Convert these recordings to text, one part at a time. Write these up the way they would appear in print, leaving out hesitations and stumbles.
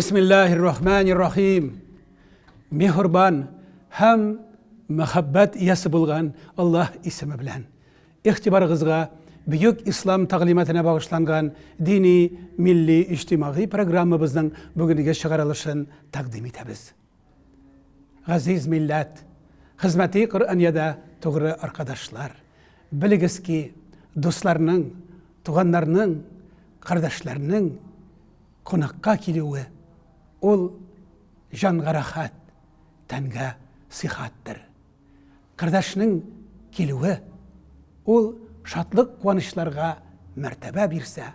Бисмиллаһир-рахманир-рахим. Миһербан һәм мәхәббәт иясе булган Аллаһ исеме белән. Игътибарыгызга бөек ислам тәгълиматына багышланган дини, милли, иҗтимагый программабызның бүгенге чыгарылышын тәкъдим итәбез. Газиз милләт, хезмәти Коръәниядә тугры аркадашлар, белегез ки, дусларның, туганнарның, кардәшләрнең кунакка килүе ул җанга рәхәт, тәнгә сихәттер. Кардәшнең килүе ул шатлык-куанычларга мәртәбә бирсә,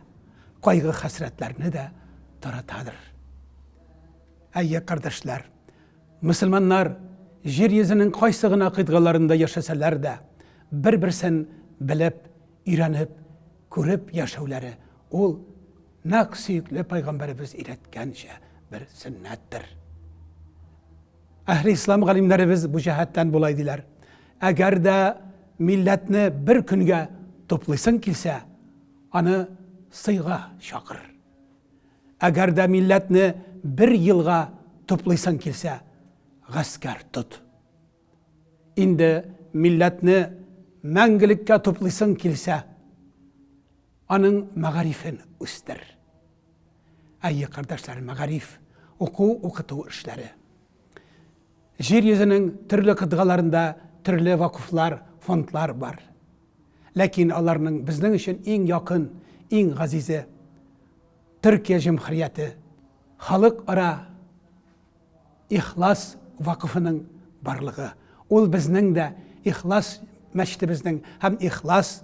кайгы-хәсрәтләрне дә таратадыр. Әйе, кардәшләр, мөселманнар җир йөзенең кайсы гына кыйтгаларында яшәсәләр дә, бер-берсен белеп, өйрәнеп, күреп яшәүләре ул нәкъ сөекле пайгамбәребез өйрәткәнчә бер сөннәттер. Әһле ислам галимнәребез бу җәһәттән болай диләр. Әгәр дә милләтне бер көнгә туплыйсың килсә, аны сыйга чакыр. Әгәр дә милләтне бер елга туплыйсың килсә, гаскәр тот. Инде милләтне мәңгелеккә туплыйсың килсә, аның мәгарифен үстер. Әйе, кардәшләр, мәгариф, уку-укыту эшләре. Җир йөзенең төрле кытгаларында төрле вакыфлар, фондлар бар. Ләкин аларның безнең өчен иң якын, иң газизе Төркия җөмһүрияте Халыкара Ихлас вакыфының барлыгы. Ул безнең дә Ихлас мәчетебезнең һәм Ихлас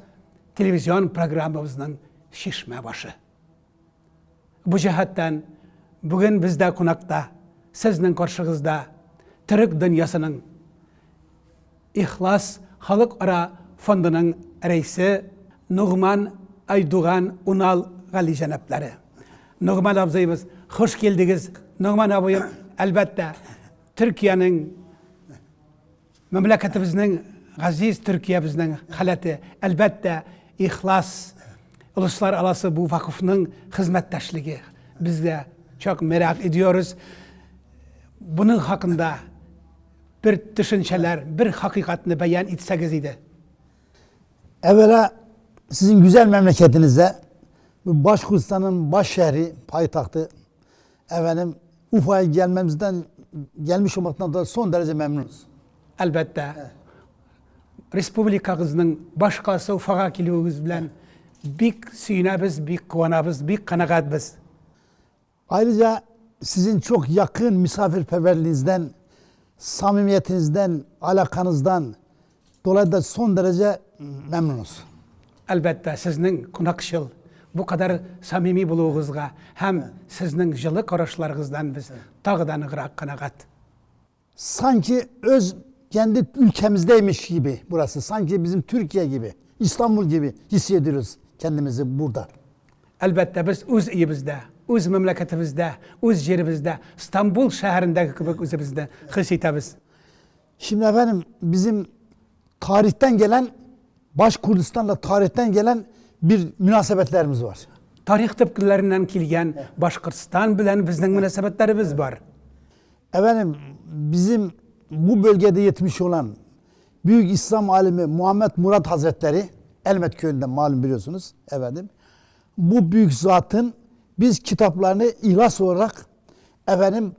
телевизион программабызның чишмә башы. Бу җәһәттән бүген бездә кунакта, сезнең каршыгызда төрек дөньясының Ихлас халыкара фондының рәисе Ногман Айдуган Унал галиҗәнаплары. Ногман абзыебыз, хуш килдегез. Ногман абыем, әлбәттә, Төркиянең мәмләкәтебезнең газиз Төркиябезнең халәте, әлбәттә, Ихлас Улуслар аласы бу вакыфның хезмәттәшлеге безгә çok merak ediyoruz. Буның хакында бер төшенчәләр, бер хакыйкатьне бәян итсәгез иде. Evvela sizin güzel memleketinizde bu Başkurdistan'ın baş şehri, payitahtı efendim Ufa'ya gelmemizden gelmiş olmaktan da son derece memnunuz. Әлбәттә, республикагызның башкаласы Уфага килүегез белән бик сөенәбез, бик куанабыз, бик канәгатьбез. Ayrıca sizin çok yakın misafirperverliğinizden, samimiyetinizden, alakanızdan dolayı da son derece memnunuz. Әлбәттә, сезнең кунакчыл, бу кадәр самими булуыгызга һәм сезнең җылы карашларыгыздан без тагы да ныграк канәгать. Sanki öz kendi ülkemizdeymiş gibi burası. Sanki bizim Türkiye gibi, İstanbul gibi hissediyoruz kendimizi burada. Әлбәттә, без үз өебездә, үз мәмләкәтебездә, үз җиребездә, Стамбул шәһәрендәге кебек үзебезне хис итәбез. Şimdi efendim bizim tarihten gelen Baş Kürdistan'la tarihten gelen bir münasebetlerimiz var. Тарих төпкелләреннән килгән Башкортстан белән безнең мөнәсәбәтләребез бар. Efendim bizim bu bölgede yetmiş olan büyük İslam alimi Muhammed Murat Hazretleri Elmet köyünden malum biliyorsunuz efendim. Bu büyük zatın biz kitaplarını ihlas olarak efendim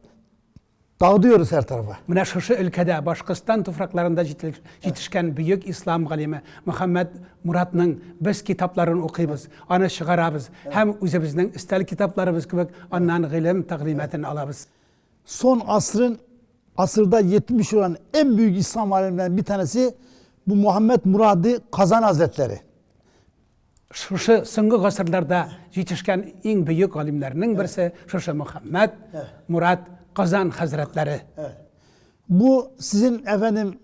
dağıtıyoruz her tarafa. Менә шушы өлкәдә Башкортстан туфракларында җитешкән бөек ислам галиме Мөхәммәд Муратның без китапларын укыйбыз, аны чыгарабыз һәм үзебезнең өстәл китапларыбыз кебек аннан гыйлем тәгълиматын алабыз. Son asrın asırda yetmiş olan en büyük İslam alimlerinden bir tanesi bu Muhammed Muradi Kazan Hazretleri. Шушы соңгы гасырларда җитешкән иң бөек галимнәрнең берсе шушы Мөхәммәд Мурат Казан хәзрәтләре. Bu sizin efendim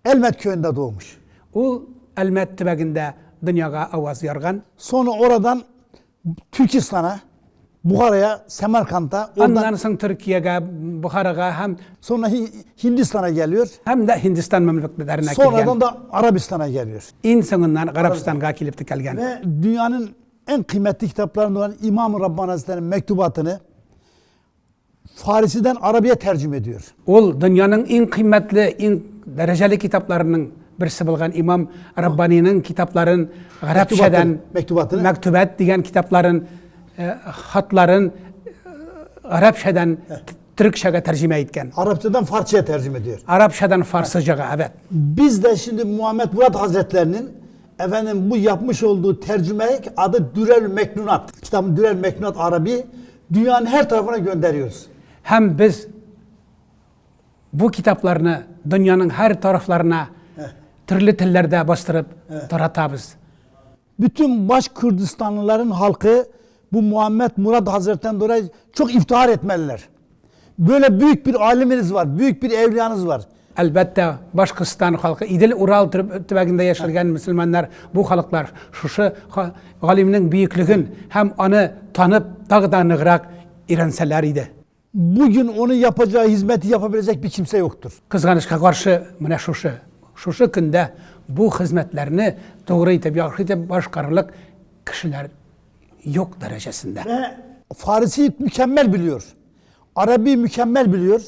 Elmet köyünde doğmuş. Ул Әлмәт төбәгендә дөньяга аваз ярган. Sonra oradan Türkistan'a, Buhara'ya, Semerkant'a, oradan Аннан соң Төркиягә, Бухарага һәм sonra Hindistan'a geliyor. Һәм дә Һиндстан мәмләкәтләренә килгән. Sonradan da Arabistan'a geliyor. Иң соңыннан Гарәбстанга килеп текәлгән. Ve dünyanın en kıymetli kitaplarından olan İmam-ı Rabbani Hazretleri'nin mektubatını Farisi'den Arabiye tercüme ediyor. Ул дөньяның иң кыйммәтле, иң дәрәҗәле китапларының берсе булган Имам Раббаниның китапларын гарәпчәдән Мектубатын. Мәктүбәт дигән китапларын, хатларын гарәпчәдән төрекчәгә тәрҗемә иткән. Arapçadan Farsçaya tercüme ediyor. Arapçadan Farsçaga, evet. Biz de şimdi Muhammed Murad Hazretlerinin efendim bu yapmış olduğu tercüme adı Dürel Meknunat. Kitabın Dürel Meknunat Arabi dünyanın her tarafına gönderiyoruz. Һәм без бу китапларны дөньяның һәр тарафларына төрле телләрдә бастырып таратабыз. Bütün baş Kürdistanlıların halkı bu Muhammed Murad Hazretlerinden dolayı çok iftihar etmeliler. Böyle büyük bir aliminiz var, büyük bir evliyanız var. Әлбәттә, Башкортстан халкы, Идел-Урал төбәгендә яшәгән мөселманнар, бу халыклар шушы галимнең бөеклеген һәм аны танып, тагы да ныграк өйрәнсәләр иде. Bugün onun yapacağı hizmeti yapabilecek bir kimse yoktur. Кызганычка каршы, менә шушы, шушы көндә бу хезмәтләрне тугры итеп, яхшы итеп башкарырлык кешеләр юк дәрәҗәсендә. Ve Farisi mükemmel biliyor. Arabi mükemmel biliyor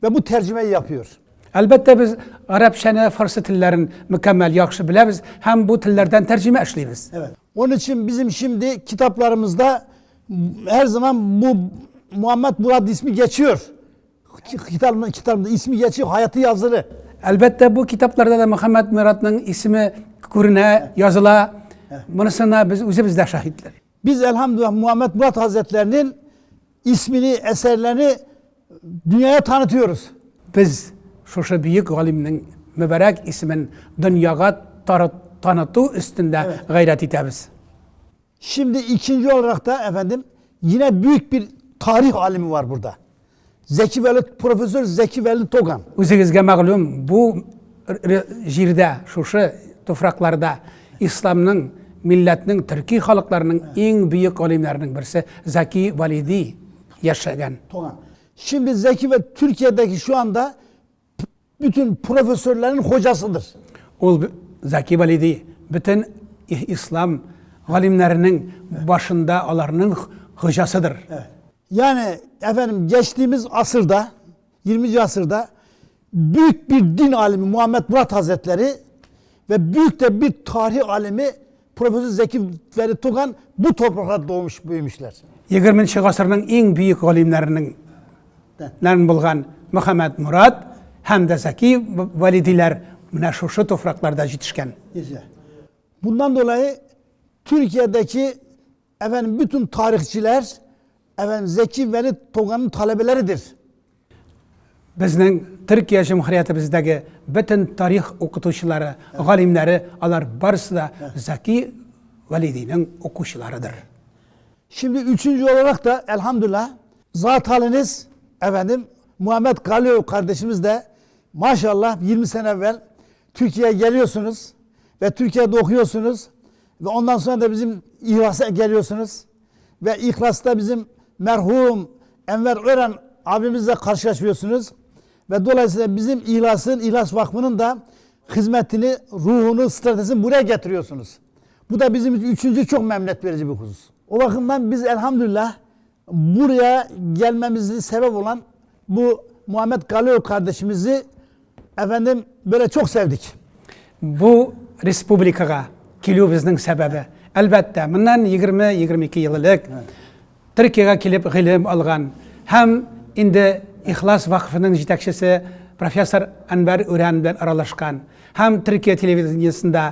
ve bu tercümeyi yapıyor. Әлбәттә, без гарәпчәне, фарсы телләрен мөкәммәл яхшы беләбез һәм бу телләрдән тәрҗемә эшлибез. Evet. Onun için bizim şimdi kitaplarımızda her zaman bu Muhammed Murad ismi geçiyor. Kitabında ismi geçiyor, hayatı yazılı. Әлбәттә, бу китапларда да Мөхәммәд Мурадның исеме күренә, языла. Монысына без үзебез дә шаһитләр. Biz elhamdülillah Muhammed Murad Hazretlerinin ismini, eserlerini dünyaya tanıtıyoruz. Без шушы бөек галимнең мөбарәк исемен дөньяга таныту өстендә гайрәт итәбез. Şimdi ikinci olarak da efendim yine büyük bir tarih alimi var burada. Zeki Veli, Profesör Zeki Veli Togan. Үзегезгә мәгълүм, бу җирдә, шушы туфракларда исламның, милләтнең, төрки халыкларының иң бөек галимнәренең берсе Зәки Валиди яшәгән. Togan. Şimdi Zeki ve Türkiye'deki şu anda bütün profesörlerin hocasıdır. Ул Зәки Валиди бөтен ислам галимнәренең башында аларның хуҗасыдыр. Evet. Yani efendim geçtiğimiz asırda, 20. asırda büyük bir din alimi Muhammed Murat Hazretleri ve büyük de bir tarih alimi Profesör Zeki Veli Togan bu topraklarda doğmuş, büyümüşler. 20 гасырның иң бөек галимнәренең булган Мөхәммәд Мурат һәм дә Зәки Валидиләр менә шушы туфракларда җитешкән. Bundan dolayı Türkiye'deki efendim bütün tarihçiler efendim Zeki Veli Togan'ın talebeleridir. Безнең Төркия җөмһүриятебездәге бөтен тарих укытучылары, галимнәре, алар барысы да Зәки Валидинең укучыларыдыр. Şimdi üçüncü olarak da elhamdülillah zat haliniz efendim Muhammed Galio kardeşimiz de maşallah 20 sene evvel Türkiye'ye geliyorsunuz ve Türkiye'de okuyorsunuz ve ondan sonra da bizim İhlas'a geliyorsunuz ve İhlas'ta bizim merhum Enver Ören abimizle karşılaşıyorsunuz ve dolayısıyla bizim İhlas'ın, İhlas Vakfı'nın da hizmetini, ruhunu, stratejisini buraya getiriyorsunuz. Bu da bizim için üçüncü çok memnuniyet verici bir husus. O bakımdan biz elhamdülillah buraya gelmemizin sebep olan bu Muhammed Galio kardeşimizi efendim böyle çok sevdik. Бу республикага килүебезнең сәбәбе, әлбәттә, моннан 20-22 ел элек Төркиягә килеп гыйлем алган һәм инде Ихлас вакыфының җитәкчесе профессор Әнвәр Үрән белән аралашкан һәм Төркия телевидениесендә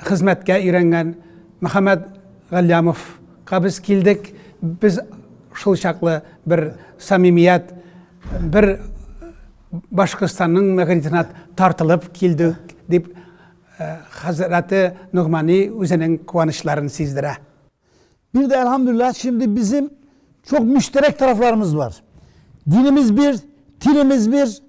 хезмәткә өйрәнгән Мөхәммәд Галлямовка без килдек. Без шул чаклы бер самимият, бер Башкортстанның мәгърифәтенә тартылып килдек дип хәзрәте Нугмани үзенең куанычларын сиздерә. Bir de elhamdülillah şimdi bizim çok müşterek taraflarımız var. Dinimiz bir, dilimiz bir,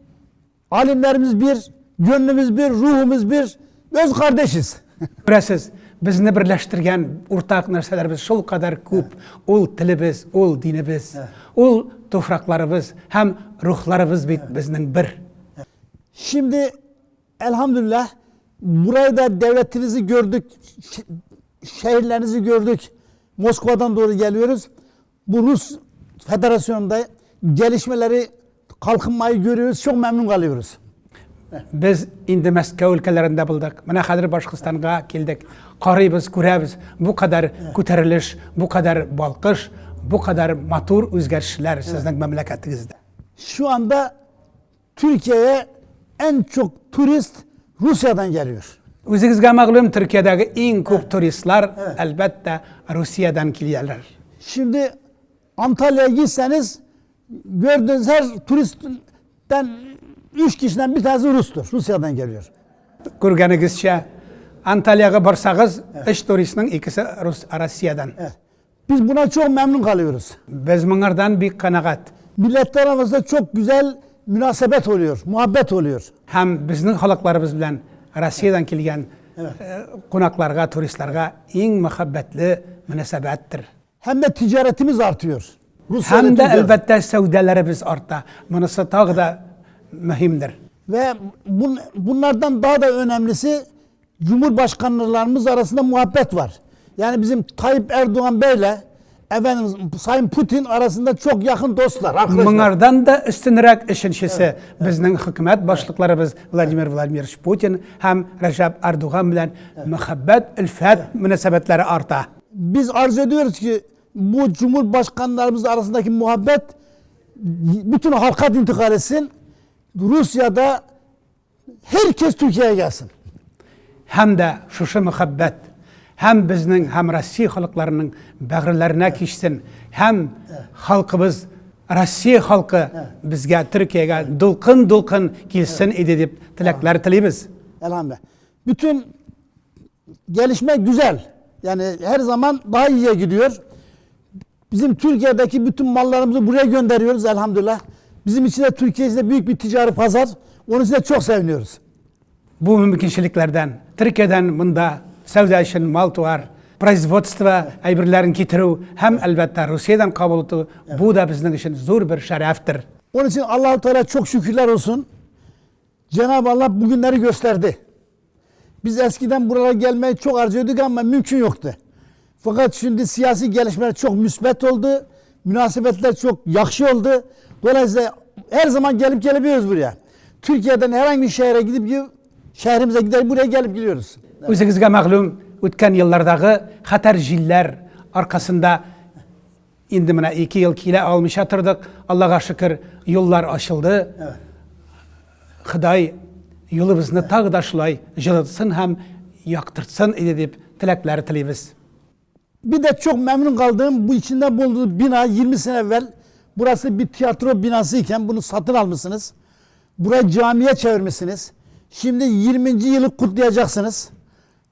alimlerimiz bir, gönlümüz bir, ruhumuz bir, öz kardeşiz. Күрәсез, безне берләштергән уртак нәрсәләребез шул кадәр күп. Ул телебез, ул динебез, ул туфракларыбыз һәм рухларыбыз бит безнең бер. Şimdi elhamdülillah burayı da devletinizi gördük, şehirlerinizi gördük. Moskova'dan doğru geliyoruz. Bu Rus Federasyonu'nda Gelişmeleri, kalkınmayı görüyoruz. Çok memnun kalıyoruz. Без инде Мәскәү өлкәләрендә булдык. Менә хәзер Башкортстанга килдек. Карыйбыз, күрәбез, бу кадәр күтәрелеш, бу кадәр балкыш, бу кадәр матур үзгәрешләр сезнең мәмләкәтегездә. Şu anda Türkiye'ye en çok turist Rusya'dan geliyor. Үзегезгә мәгълүм, Төркиядәге иң күп туристлар, әлбәттә, Русиядән киләләр. Şimdi Antalya'ya gitseniz gördüğünüz her turistten 3 kişiden bir tanesi Rus'tur. Rusya'dan geliyor. Күргәнегезчә, Анталиягә барсагыз, өч туристның икесе Рус, Россиядән. Evet. Biz buna çok memnun kalıyoruz. Без моңардан бик канәгать. Milletler arasında çok güzel münasebet oluyor, muhabbet oluyor. Һәм безнең халыкларыбыз белән Россиядән килгән кунакларга, туристларга иң мәхәббәтле мөнәсәбәттер. Hem de ticaretimiz artıyor. Rusya Һәм ile дә, ticaret. әлбәттә, сәүдәләребез арта. Монысы тагы да мөһимдер. Ve bunlardan daha da önemlisi Cumhurbaşkanlarımız arasında muhabbet var. Yani bizim Tayyip Erdoğan Bey'le efendim Sayın Putin arasında çok yakın dostlar, arkadaşlar. Моңардан да өстенрәк өченчесе безнең хөкүмәт башлыкларыбыз Владимир Владимирович Путин һәм Рәҗәп Эрдоган белән мәхәббәт, өлфәт мөнәсәбәтләре арта. Biz arzu ediyoruz ki bu cumhurbaşkanlarımız arasındaki muhabbet bütün halka intikal etsin. Rusya'da herkes Türkiye'ye gelsin. Һәм дә шушы мәхәббәт һәм безнең һәм Россия халыкларының бәгырьләренә кичсен, һәм халкыбыз Россия халкы безгә Төркиягә дулкын-дулкын килсен иде дип теләкләр телибез. Elhamdülillah. Bütün gelişme güzel. Yani her zaman daha iyiye gidiyor. Bizim Türkiye'deki bütün mallarımızı buraya gönderiyoruz elhamdülillah. Bizim için de Türkiye için de büyük bir ticari pazar. Onun için de çok seviniyoruz. Бу мөмкинчелекләрдән Төркиядән монда сәүдә өчен мал-туар, производство әйберләрен китерү һәм әлбәттә Русиядән кабул итү бу да безнең өчен зур бер шәрәфтер. Onun için Allahu Teala çok şükürler olsun. Cenab-ı Allah bugünleri gösterdi. Biz eskiden buralara gelmeyi çok arzu ediyorduk ama mümkün yoktu. Fakat şimdi siyasi gelişmeler çok müsbet oldu. Münasebetler çok yakşı oldu. Dolayısıyla her zaman gelip gelebiliyoruz buraya. Türkiye'den herhangi bir şehre gidip şehrimize gider buraya gelip gidiyoruz. Үзегезгә мәгълүм, үткән еллардагы хәтәр җилләр аркасында инде менә ике ел килә алмыйча тордык. Аллага шөкер, юллар ачылды. Ходай юлыбызны тагы да шулай җылытсын һәм яктыртсын иде дип теләкләр телибез. Bir de çok memnun kaldığım bu içinde bulunduğu bina 20 sene evvel burası bir tiyatro binası iken bunu satın almışsınız. Burayı camiye çevirmişsiniz. Şimdi 20. yılı kutlayacaksınız.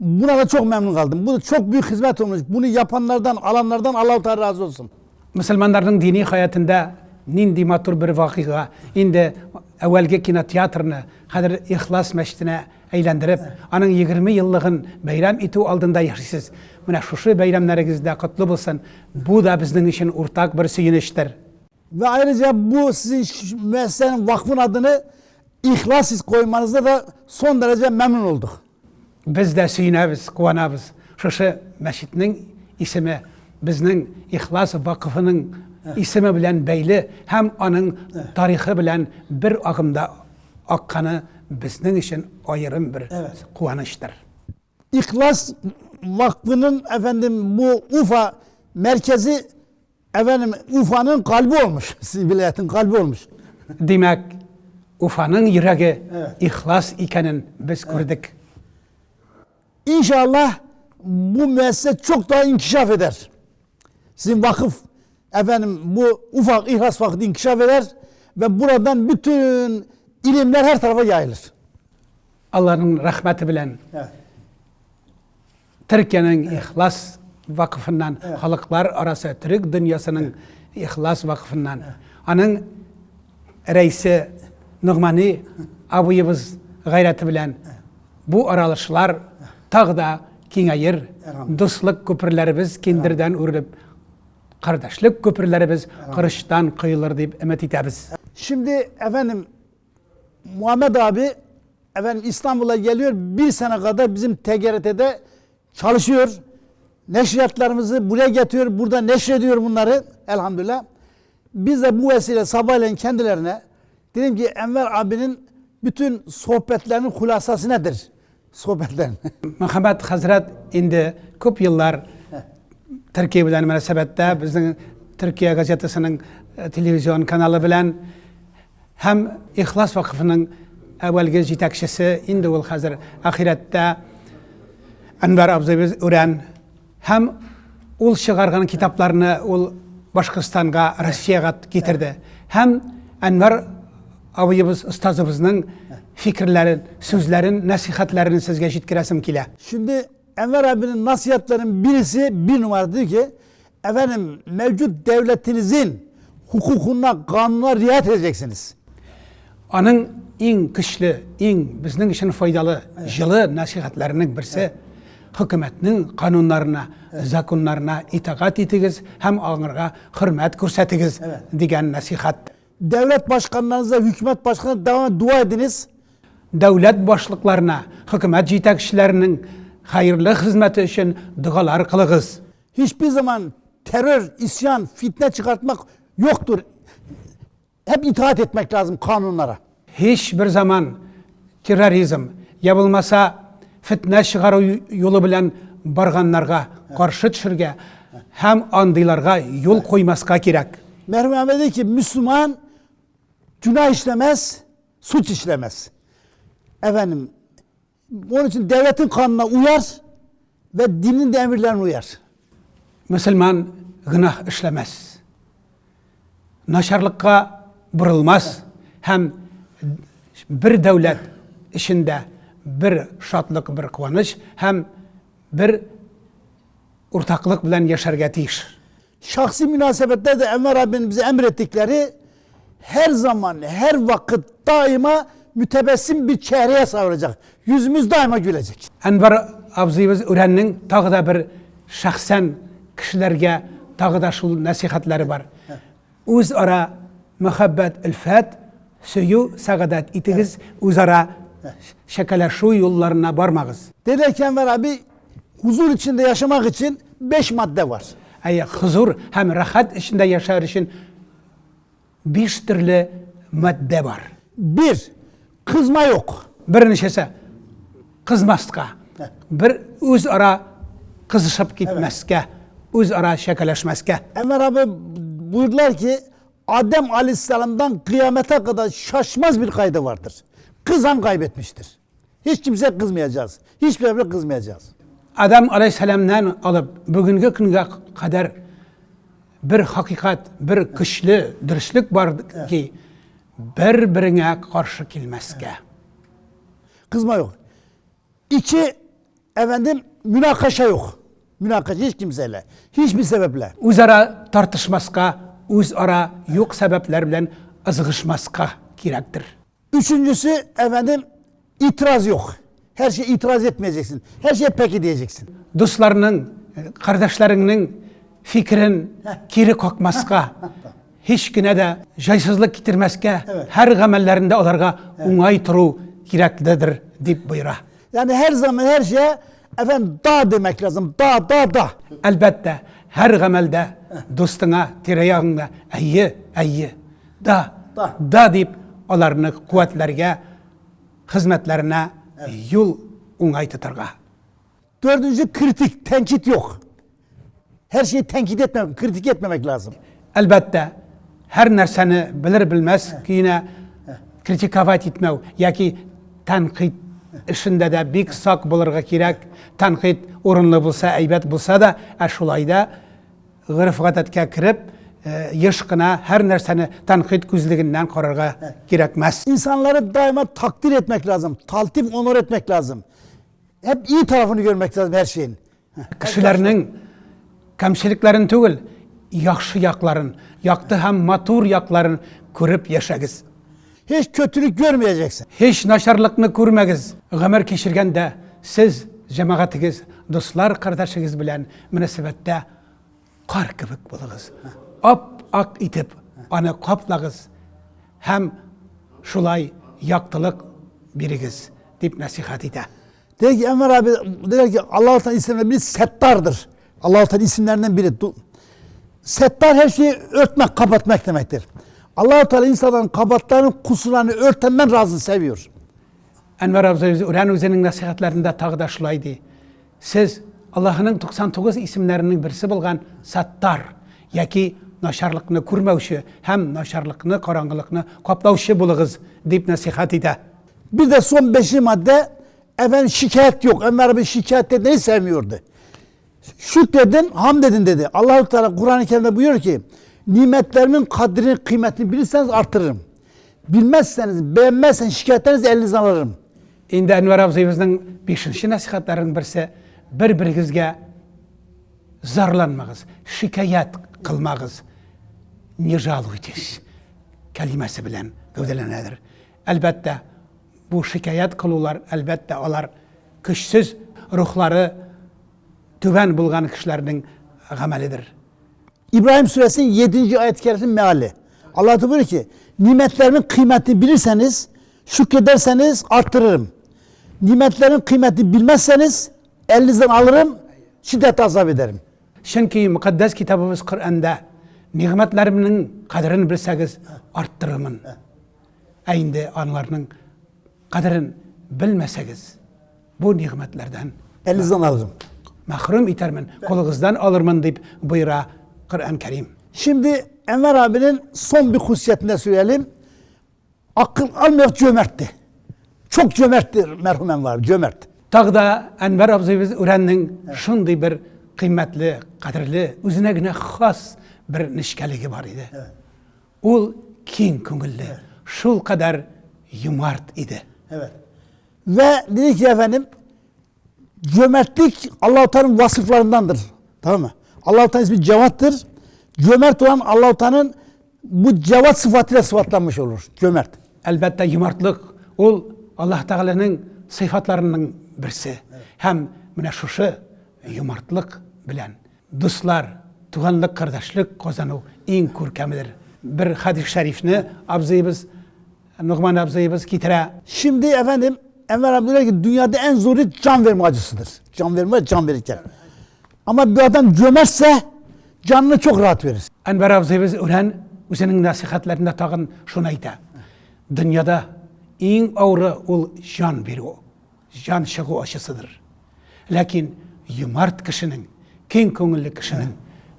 Buna da çok memnun kaldım. Bu da çok büyük hizmet olmuş. Bunu yapanlardan, alanlardan Allah-u Teala razı olsun. Мөселманнарның дини хаятында нинди матур бер вакыйга. Инде әүвәлге кинотеатрны хәзер Ихлас мәчетенә әйләндереп, аның 20 еллыгын бәйрәм итү алдында яшисез. Менә шушы бәйрәмнәрегез дә котлы булсын. Бу да безнең өчен уртак бер сөенечтер. Ve ayrıca bu sizin müessesenin vakfın adını İhlas koymanızda da son derece memnun olduk. Без дә сөенәбез, куанабыз. Шушы мәчетнең исеме безнең Ихлас вакыфының исеме белән бәйле һәм аның тарихы белән бер агымда акканы безнең өчен аерым бер куанычтыр. İhlas Vakfı'nın efendim bu Ufa merkezi efendim Ufa'nın kalbi olmuş. Vilayetin kalbi olmuş. Димәк, Уфаның йөрәге Ихлас икәнен без күрдек. İnşallah bu müessese çok daha inkişaf eder. Sizin vakıf efendim bu ufak İhlas Vakfı inkişaf eder ve buradan bütün ilimler her tarafa yayılır. Алланың рәхмәте белән Төркиянең Ихлас вакыфыннан, халыклар арасы төрек дөньясының Ихлас вакыфыннан, аның рәисе Ногмани абыебыз гайрәте белән бу аралашлар тагы да киңәер, дуслык күперләребез киндердән үрелеп, кардәшлек күперләребез корычтан коелыр дип өмет итәбез. Şimdi efendim Muhammed abi efendim İstanbul'a geliyor. Bir sene kadar bizim TGRT'de çalışıyor. Neşriyatlarımızı buraya getiriyor. Burada neşrediyor bunları elhamdülillah. Biz de bu vesile sabahleyin kendilerine dedim ki Enver abinin bütün sohbetlerinin hulasası nedir? Sohbetlerin. Мөхәммәт хәзрәт инде күп еллар Төркия белән мөнәсәбәттә, безнең Төркия газетасының э, телевизион каналы белән һәм Ихлас вакыфының әүвәлге җитәкчесе, инде ул хәзер ахирәттә Әнвәр абзыйбыз Үрән һәм ул чыгарган китапларны ул Башкортстанга, Россиягә китерде. Һәм Әнвәр абыебыз, остазыбызның фикерләрен, сүзләрен, нәсыйхәтләрен сезгә җиткерәсем килә. Şimdi Enver abinin nasihatlerin birisi bir numara diyor ki efendim mevcut devletinizin hukukuna, kanuna riayet edeceksiniz. Аның иң көчле, иң безнең өчен файдалы, җылы нәсыйхәтләренең берсе хөкүмәтнең кануннарына, законнарына итагать итегез һәм аңарга хөрмәт күрсәтегез дигән нәсыйхәт. Devlet başkanlarınıza, hükümet başkanına devam dua ediniz. Дәүләт башлыкларына, хөкүмәт җитәкчеләренең хәерле хезмәте өчен догалар кылыгыз. Hiçbir zaman terör, isyan, fitne çıkartmak yoktur. Hep itaat etmek lazım kanunlara. Һич бер заман терроризм, я булмаса фетнә чыгару юлы белән барганнарга каршы төшергә һәм андыйларга юл куймаска кирәк. Merhum Ahmet dedi ki Müslüman günah işlemez, suç işlemez. Efendim onun için devletin kanuna uyar ve dinin de emirlerine uyar. Мөселман гөнаһ эшләмәс. Начарлыкка борылмас һәм бер дәүләт эчендә бер шатлык, бер куаныч һәм бер уртаклык белән яшәргә тиеш. Şahsi münasebetlerde Enver abinin bize emrettikleri her zaman, her vakit daima mütebessim bir çehreye sahip olacak. Yüzümüz daima gülecek. Әнвәр абзыебыз Үрәннең тагы да бер шәхсән кешеләргә тагы да шул нәсыйхәтләре бар. Үзара мәхәббәт, өлфәт, сөю, сәгадәт итегез, үзара чәкәләшү юлларына бармагыз. Dedi ki Enver abi huzur içinde yaşamak için beş madde var. Әйе, хозур һәм рәхәт эчендә яшәр өчен биш төрле матдә бар. Bir, kızma yok. Беренчесе кызмаска, бер үзара кызышып китмәскә, үзара чәкәләшмәскә. Enver abi buyurdular ki Adem Aleyhisselam'dan kıyamete kadar şaşmaz bir kaydı vardır. Kızan kaybetmiştir. Hiç kimse kızmayacağız. Hiçbir yere kızmayacağız. Адам алейһиссәламнән алып бүгенге көнгә кадәр бер хакыйкать, бер көчле дөреслек бар ки, бер-береңә каршы килмәскә. Kızma yok. İki, efendim münakaşa yok. Münakaşa hiç kimseyle. Hiçbir sebeple. Үзара тартышмаска, үзара юк сәбәпләр белән ызгышмаска кирәктер. Üçüncüsü efendim itiraz yok. Her şeye itiraz etmeyeceksin. Her şeye peki diyeceksin. Дусларның, кардәшләреңнең фикерен кире какмаска, һич кенә дә җайсызлык китермәскә, һәр гамәлләрендә аларга уңай тору кирәкледер, дип боера. Yani her zaman her şeye efendim da demek lazım. Da da da. Әлбәттә, һәр гамәлдә дустыңа, тирә-ягыңда әйе, әйе, да, Да. да дип аларны куәтләргә, хезмәтләренә юл уңай тотарга. Dördüncü kritik, tenkit yok. Her şeyi tenkit etmemek, kritik etmemek lazım. Әлбәттә, һәр нәрсәне белер-белмәс көенә критиковать итмәү яки тәнкыйть эшендә дә бик сак булырга кирәк. Тәнкыйть урынлы булса, әйбәт булса да, ә шулай да гореф-гадәткә кереп, э, еш кына һәр нәрсәне тәнкыйть күзлегеннән карарга кирәкмәс. İnsanları daima takdir etmek lazım. Taltif, onur etmek lazım. Hep iyi tarafını görmek lazım her şeyin. Кешеләрнең кәмчелекләрен түгел, яхшы якларын, якты һәм матур якларын күреп яшәгез. Hiç kötülük görmeyeceksin. Һич начарлыкны күрмәгез. Гомер кичергәндә сез җәмәгатегез, дуслар, кардәшегез белән мөнәсәбәттә кар кебек булыгыз. Ап-ак итеп аны каплагыз һәм шулай яктылык бирегез, дип нәсыйхәт итә. Der ki Enver abi der ki Allah-u Teala isimlerinden biri Settar'dır. Allah-u Teala isimlerinden biri. Settar her şeyi örtmek, kapatmak demektir. Allahu Teala insanların kabahatlerini, kusurlarını örtenden razı seviyor. Әнвәр абзый Үрән үзенең нәсыйхәтләрендә тагы да шулай ди. Сез Аллаһының 99 исемнәренең берсе булган Саттар яки начарлыкны күрмәүче һәм начарлыкны, караңгылыкны каплаучы булыгыз, дип нәсыйхәт итә. Bir de son beşinci madde efendim şikayet yok. Enver abi şikayet etmeyi sevmiyordu. Şükredin, hamd edin dedi. Allahu Teala Kur'an-ı Kerim'de buyuruyor ki nimetlerimin kadrini, kıymetini bilirseniz artırırım. Bilmezseniz, beğenmezseniz şikayetlerinizi elinizden alırım. Инде Әнвәр абзыебызның бишенче нәсыйхәтләренең берсе бер-берегезгә зарланмагыз, шикаять кылмагыз. Не жалуйтесь кәлимәсе белән гәүдәләнәдер. Әлбәттә, бу шикаять кылулар, әлбәттә, алар көчсез рухлары түбән булган кешеләрнең гамәледер. İbrahim Suresinin 7. Ayet-i kerimesinin meali. Allah buyuruyor ki nimetlerimin kıymetini bilirseniz, şükrederseniz arttırırım. Nimetlerin kıymetini bilmezseniz elinizden alırım, şiddet azap ederim. Чөнки мөкатдәс китабыбыз Коръәндә нигъмәтләремнең кадерен белсәгез арттырырмын. Ә инде анларның кадерен белмәсәгез, бу нигъмәтләрдән Elinizden alırım. Мәхрүм итәрмен, кулыгыздан алырмын дип боера Коръән Кәрим. Şimdi Enver abinin son bir hususiyetini de söyleyelim. Akıl almayak cömertti. Çok cömerttir merhum Enver abi, cömert. Тагы да Әнвәр абзыебыз Үрәннең шундый бер кыйммәтле, кадерле, үзенә генә хас бер нечкәлеге бар иде. Ул киң күңелле, шул кадәр юмарт иде. Evet. Ve dedi ki efendim cömertlik Allah-u Teala'nın vasıflarındandır. Tamam mı? Allah-u Teala'nın ismi cevattır. Cömert olan Allah-u Teala'nın bu cevat sıfatıyla sıfatlanmış olur. Cömert. Әлбәттә, юмартлык ул Аллаһ Тәгаләнең сыйфатларының берсе. Һәм менә шушы юмартлык белән дуслар, туганлык, кардәшлек казану иң күркәмедер. Бер хәдис шәрифне абзыебыз Ногман абзыебыз китерә. Şimdi efendim Enver abi diyor ki dünyada en zoru can verme acısıdır. Can verme, can verirken. Ama bir adam cömertse canını çok rahat verir. Әнвәр абзыебыз Үрән үзенең нәсыйхәтләрендә тагын шуны әйтә. Дөньяда иң авыры ул җан бирү, җан чыгу ачысыдыр. Ләкин юмарт кешенең, киң күңелле кешенең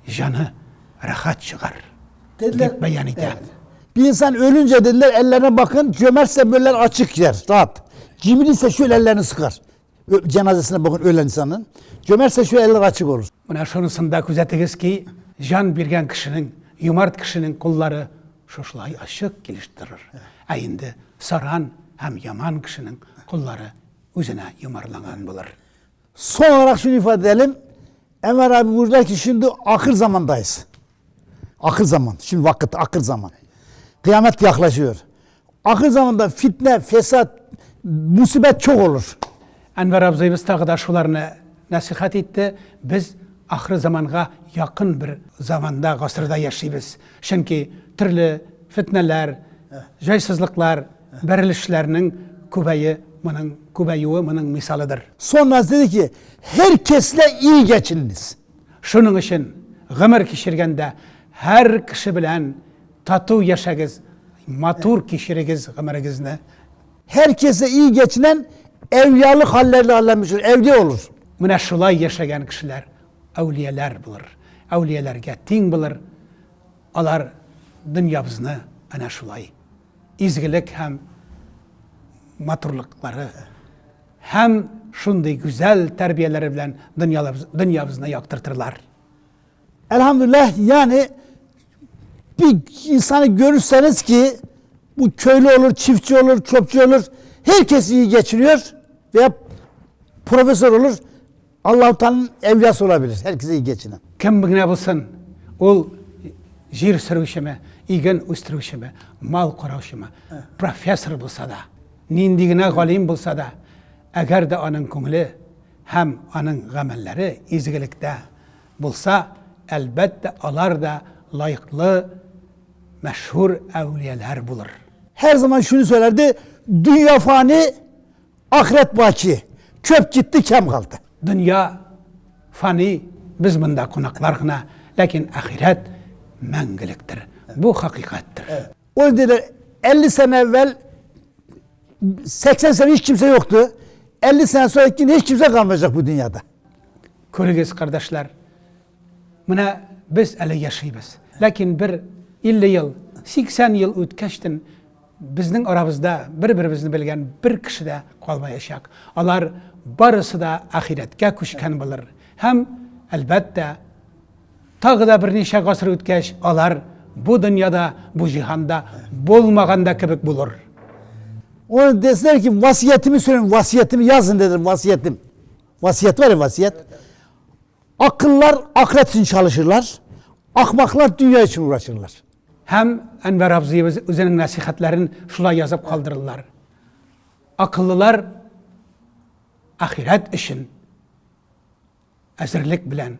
җаны рәхәт чыгар, дип бәян итә. Bir insan ölünce dediler ellerine bakın cömertse böyle açık yer rahat. Cimri ise şöyle ellerini sıkar. Cenazesine bakın ölen insanın. Cömertse şöyle eller açık olur. Менә шунысын да күзәтегез ки, җан биргән кешенең, юмарт кешенең куллары шушылай ачык килеш торыр. Ә инде саран һәм яман кешенең куллары үзенә йомарланган булыр. Son olarak şunu ifade edelim. Enver abi buyurdular ki şimdi ahir zamandayız. Ahir zaman. Şimdi vakit ahir zaman. Kıyamet yaklaşıyor. Ahir zamanda fitne, fesat, musibet çok olur. Әнвәр абзыебыз тагы да шуларны нәсыйхәт итте. Без ахыр заманга якын бер заманда, гасырда яшибез. Чөнки төрле фетнәләр, җайсызлыклар, бәрелешләрнең күбәе моның күбәюе моның мисалыдыр. Sonra dedi ki herkesle iyi geçininiz. Шуның өчен гомер кичергәндә һәр кеше белән тату яшәгез, матур кичерегез гомерегезне. Herkese iyi geçinen evliyalık hallerle hallenmiş olur. Evliya olur. Менә шулай яшәгән кешеләр әүлияләр булыр. Әүлияләргә тиң булыр. Алар дөньябызны әнә шулай изгелек һәм матурлыклары һәм шундый гүзәл тәрбияләре белән дөньябызны яктыртырлар. Elhamdülillah yani bir insanı görürseniz ki bu köylü olur, çiftçi olur, çöpçü olur. Herkes iyi geçiniyor veya profesör olur. Allah-u Teala'nın evliyası olabilir. Herkese iyi geçinen. Кем генә булсын, ул җир сөрүчеме, иген үстерүчеме, мал караучымы, профессор булса да, нинди генә галим булса да, әгәр дә аның күңеле һәм аның гамәлләре изгелектә булса, әлбәттә, алар да лаеклы мәшһүр әүлияләр булыр. Her zaman şunu söylerdi. Dünya fani, ahiret baki. Çöp gitti, kem kaldı. Дөнья фани, без монда кунаклар гына, ләкин ахирәт мәңгелектер. Бу хакыйкатьтер. O dediler 50 sene evvel 80 sene hiç kimse yoktu. 50 sene sonra yine hiç kimse kalmayacak bu dünyada. Күрегез, кардәшләр, менә без әле яшибез. Ләкин бер 50 ел, 80 ел үткәчтен безнең арабызда бер-беребезне белгән бер кеше дә калмаячак. Алар барысы да ахирәткә күчкән булыр. Һәм, әлбәттә, тагы да берничә гасыр үткәч, алар бу дөньяда, бу җиһанда булмаган да кебек булыр. Onu deseler ki vasiyetimi söyleyin, vasiyetimi yazın dedim, vasiyetim. Vasiyet var ya vasiyet. Akıllar ahiret için çalışırlar. Ahmaklar dünya için uğraşırlar. Һәм Әнвәр абзыебыз үзенең нәсыйхәтләрен шулай язып калдырдылар. Акыллылар ахирәт өчен әзерлек белән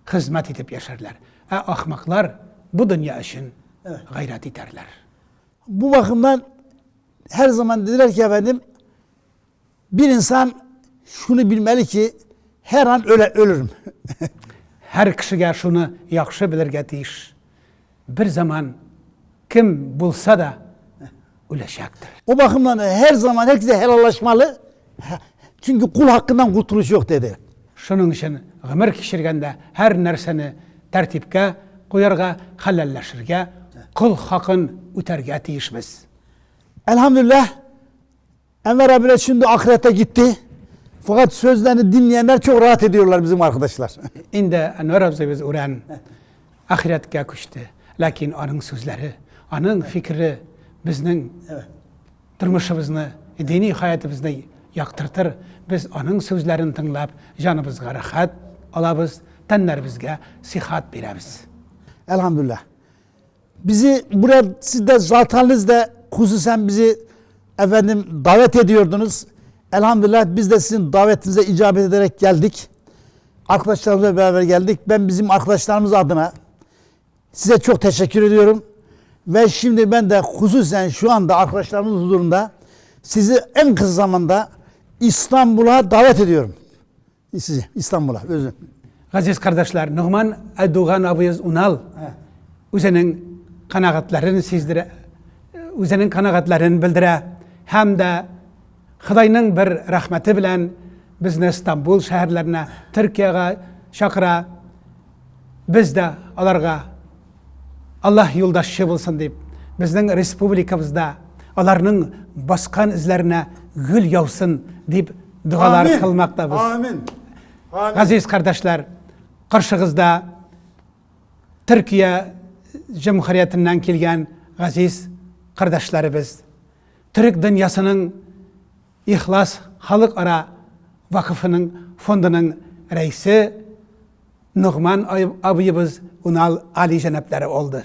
хезмәт итеп яшәрләр. Ә ахмаклар бу дөнья өчен гайрәт итәрләр. Bu bakımdan her zaman dediler ki efendim bir insan şunu bilmeli ki her an öle, ölürüm. Һәр кешегә шуны яхшы белергә тиеш. Бер заман кем булса да үләчәктер. O bakımdan her zaman herkese helallaşmalı. Çünkü kul hakkından kurtuluş yok dedi. Шуның өчен гомер кичергәндә һәр нәрсәне тәртипкә куярга, хәләлләшергә, кол хакын үтәргә тиешбез. Elhamdülillah Enver abiler şimdi ahirete gitti. Fakat sözlerini dinleyenler çok rahat ediyorlar bizim arkadaşlar. Инде Әнвәр абзыебыз үрән ахирәткә күчте. Ләкин аның сүзләре, аның фикере безнең тормышыбызны, дини хаятыбызны яктыртыр. Без аның сүзләрен тыңлап, җаныбызга рәхәт алабыз, тәннәребезгә сихәт бирәбез. Elhamdülillah. Bizi buraya siz de zateniniz de hususen bizi efendim davet ediyordunuz. Elhamdülillah biz de sizin davetinize icabet ederek geldik. Arkadaşlarımızla beraber geldik. Ben bizim arkadaşlarımız adına size çok teşekkür ediyorum. Ve şimdi ben de hususen şu anda arkadaşlarımız huzurunda sizi en kısa zamanda İstanbul'a davet ediyorum. Sizi İstanbul'a özür. Газиз кардәшләр, Ногман Айдуган абыебыз Унал үзенең канәгатьләрен сиздерә, үзенең канәгатьләрен белдерә һәм дә Ходайның бер рәхмәте белән безне Стамбул шәһәрләренә, Төркиягә чакыра. Без дә аларга Аллаһ юлдашчы булсын дип, безнең республикабызда аларның баскан эзләренә гөл яусын дип догалар кылмактабыз. Amin. Газиз кардәшләр, каршыгызда Төркия җөмһүриятеннән килгән газиз кардәшләребез, төрек дөньясының Ихлас халыкара вакыфының фондының рәисе Ногман абыебыз Унал Али җәнаплары олды.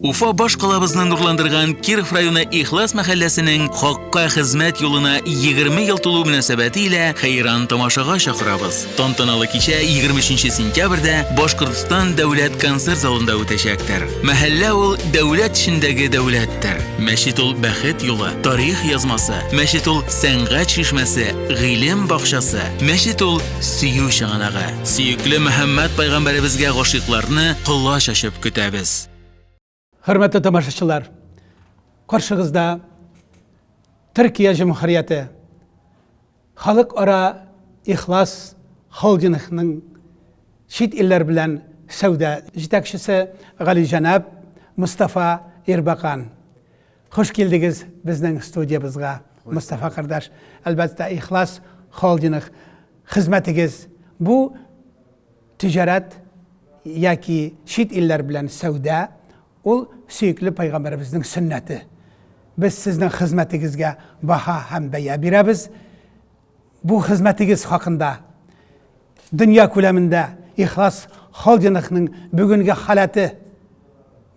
Уфа баш калабызны нурландырган Киров районы Ихлас мәхәлләсенең хакка хезмәт юлына 20 ел тулу мөнәсәбәте илә хәйран тамашага чакырабыз. Тантаналы кичә 23 сентябрьдә Башкортстан дәүләт концерт залында үтәчәктер. Мәхәллә ул дәүләт эчендәге дәүләттер. Мәчет ул бәхет юлы, тарих язмасы. Мәчет ул сәнгать чишмәсе, гыйлем бакчасы. Мәчет ул сөю чыганагы. Сөекле Мөхәммәд пайгамбәребезгә гашыйкларны колач ачып көтәбез. Хөрмәтле тамашачылар, каршыгызда Төркия Җөмһүрияте Халыкара Ихлас холдингының чит илләр белән сәүдә җитәкчесе Галиҗәнап Мостафа Ирбакан. Хуш килдегез безнең студиябызга, Мостафа кардаш. Әлбәттә, Ихлас холдинг хезмәтегез бу Тиҗарәт яки чит илләр белән сәүдә, ул сөекле пәйгамбәребезнең сөннәте. Без сезнең хезмәтегезгә баһа һәм бәя бирәбез. Бу хезмәтегез хакында дөнья күләмендә Ихлас холдингның бүгенге халәте,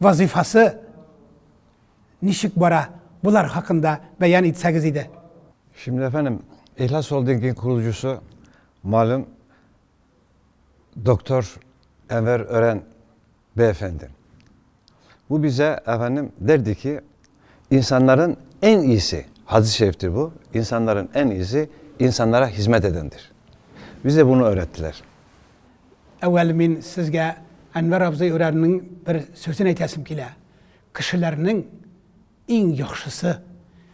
вазыйфасы ничек бара, болар хакында бәян итсәгез иде. Şimdi efendim İhlas Holding'in kurucusu malum Doktor Enver Ören beyefendi. Bu bize efendim derdi ki insanların en iyisi, hadis-i şeriftir bu, insanların en iyisi insanlara hizmet edendir. Bize bunu öğrettiler. Әүвәл мин сезгә Әнвәр абзый Өрәннең бер сүзен әйтәсем килә. Кешеләрнең иң яхшысы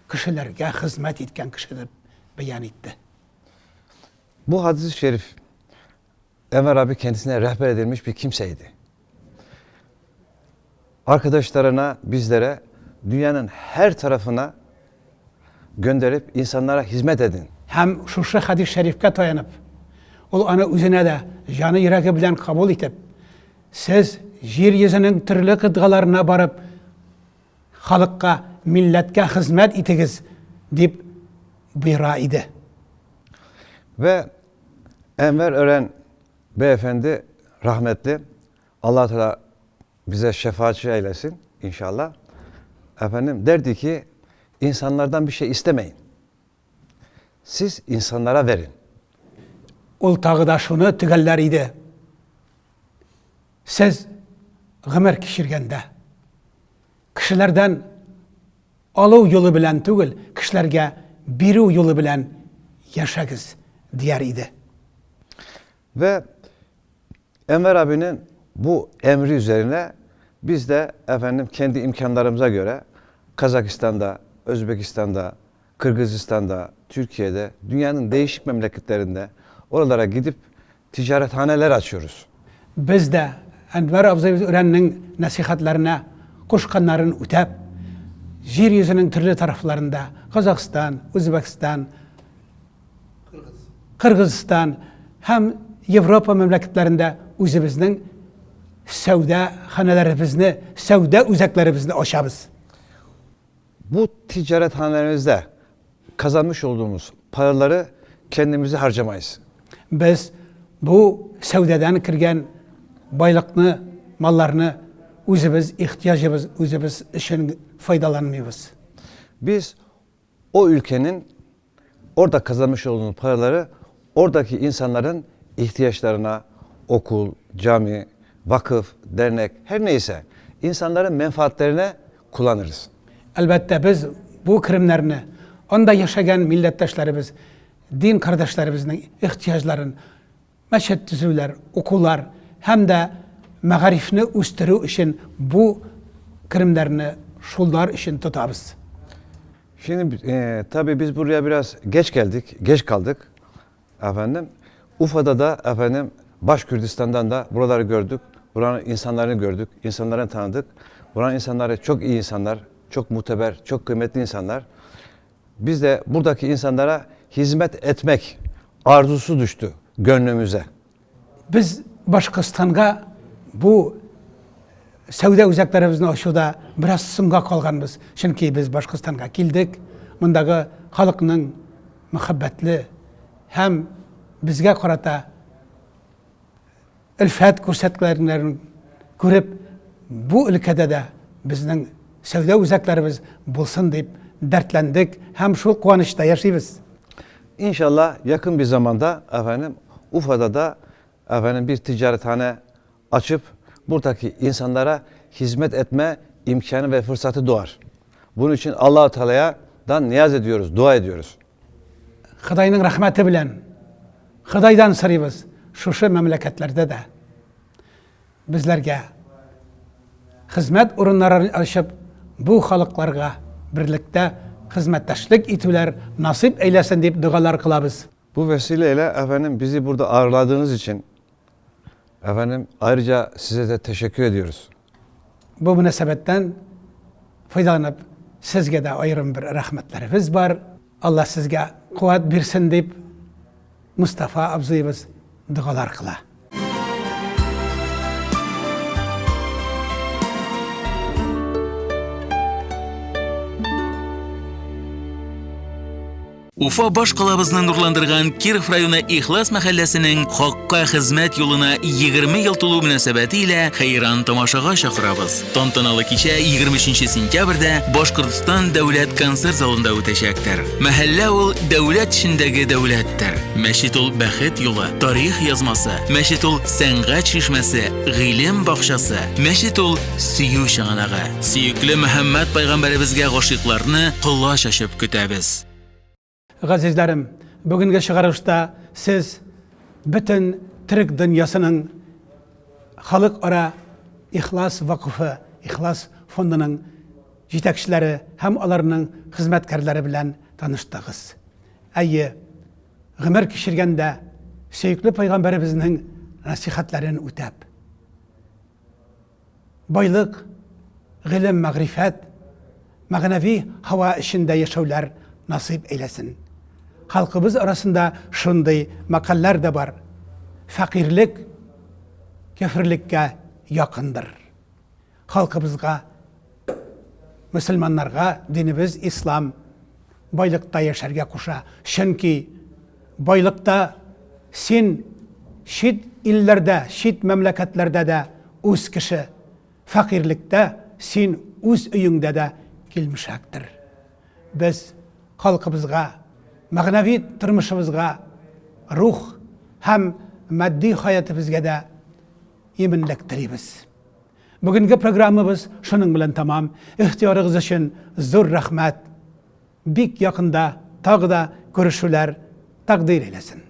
кешеләргә хезмәт иткән кеше дип бәян итте. Bu hadis-i şerif Enver abi kendisine rehber edilmiş bir kimseydi. Arkadaşlarına, bizlere dünyanın her tarafına gönderip insanlara hizmet edin. Һәм шушы хәдис шәрифкә таянып, ул аны үзенә дә җаны йөрәге белән кабул итеп, сез җир йөзенең төрле кытгаларына барып, халыкка, милләткә хезмәт итегез, дип боера иде. Ve Enver Ören beyefendi rahmetli Allah Teala bize şefaatçi eylesin inşallah. Efendim derdi ki insanlardan bir şey istemeyin. Siz insanlara verin. Ул тагы да шуны төгәлләр иде. Сез гомер кичергәндә кешеләрдән алу юлы белән түгел, кешеләргә бирү юлы белән яшәгез, дияр иде. Ve Enver abinin bu emri üzerine biz de efendim kendi imkanlarımıza göre Kazakistan'da, Özbekistan'da, Kırgızistan'da, Türkiye'de, dünyanın değişik memleketlerinde oralara gidip ticarethaneler açıyoruz. Без дә Әнвәр абзыебыз Өрәннең нәсыйхәтләренә кушканнарын үтәп, җир йөзенең төрле тарафларында, Казахстан, Үзбәкстан, Кыргызстан һәм Европа мәмләкәтләрендә үзебезнең сәүдә ханәләребезне, сәүдә үзәкләребезне ачабыз. Bu ticarethanelerimizde kazanmış olduğumuz paraları kendimizi harcamayız. Без бу сәүдәдән кергән байлыкны, малларны үзебез ихтыяҗыбыз, үзебез өчен файдаланмыйбыз. Biz o ülkenin orada kazanmış olduğumuz paraları oradaki insanların ihtiyaçlarına okul, cami, vakıf, dernek her neyse insanların menfaatlerine kullanırız. Әлбәттә, без бу керемнәрне анда яшәгән милләттәшләребез, дин кардәшләребезнең ихтыяҗларын, мәчет төзүләр, укулар һәм дә мәгарифне үстерү өчен бу керемнәрне шулар өчен тотабыз. Şimdi e, tabii biz buraya biraz geç geldik, geç kaldık efendim. Ufa'da da efendim Baş Kürdistan'dan da buraları gördük. Buranın insanlarını gördük, insanlarını tanıdık. Buranın insanları çok iyi insanlar, çok muteber, çok kıymetli insanlar. Biz de buradaki insanlara hizmet etmek arzusu düştü gönlümüze. Без Башкортстанга бу сәүдә үзәкләребезне ачуда бераз соңга калганбыз. Чөнки без Башкортстанга килдек, мондагы халыкның мәхәббәтле һәм безгә карата өлфәт күрсәткәннәрен күреп, бу өлкәдә дә безнең сәүдә үзәкләребез булсын дип дәртләндек һәм шул куанычта яшибез. İnşallah yakın bir zamanda efendim Ufa'da da efendim bir ticarethane açıp buradaki insanlara hizmet etme imkanı ve fırsatı doğar. Bunun için Allah-u Teala'dan niyaz ediyoruz, dua ediyoruz. Ходайның рәхмәте белән, Ходайдан сорыйбыз, шушы мәмләкәтләрдә дә безләргә хезмәт урыннары ачып, бу халыкларга берлектә хезмәттәшлек итүләр насыйп әйләсен дип догалар кылабыз. Bu vesileyle efendim bizi burada ağırladığınız için efendim ayrıca size de teşekkür ediyoruz. Бу мөнәсәбәттән файдаланып, сезгә дә аерым бер рәхмәтләребез бар. Алла сезгә куәт бирсен дип Мустафа абзыебыз догалар кыла. Уфа башкалабызны нурландырган Киров районы Ихлас мәхәлләсенең хакка хезмәт юлына 20 ел тулу мөнәсәбәте илә хәйран тамашага чакырабыз. Тантаналы кичә 23 сентябрьдә Башкортстан дәүләт концерт залында үтәчәктер. Мәхәллә ул дәүләт эчендәге дәүләттер. Мәчет ул бәхет юлы, тарих язмасы. Мәчет ул сәнгать чишмәсе, гыйлем бакчасы. Мәчет ул сөю чыганагы. Сөекле Мөхәммәд пайгамбәребезгә гашыйкларны колач ачып көтәбез. Газизләрем, бүгенге чыгарылышта сез бөтен төрек дөньясының халыкара Ихлас вакыфы, Ихлас фондының җитәкчеләре һәм аларның хезмәткәрләре белән таныштыгыз. Әйе, гомер кичергәндә сөекле пайгамбәребезнең насихәтләрен үтәп, Байлык, гыйлем, мәгърифәт, мәгънәви һава эчендә яшәүләр насыйп әйләсен. Халкыбыз арасында шундый мәкальләр дә бар, Фәкыйрьлек кяферлеккә якындыр. Халкыбызга, мөселманнарга динебез ислам байлыкта яшәргә куша. Чөнки байлыкта син чит илләрдә, чит мәмләкәтләрдә дә үз кеше, фәкыйрьлектә син үз өеңдә дә килмешәктер. Без халкыбызга, мәгънәви тормышыбызга, рух һәм матди хаятыбызга да иминлек телибез. Бүгенге программабыз шуның белән тәмам. Ихтыярыгыз өчен зур рәхмәт. Бик якында тагы да күрешүләр тәкъдир әйләсен.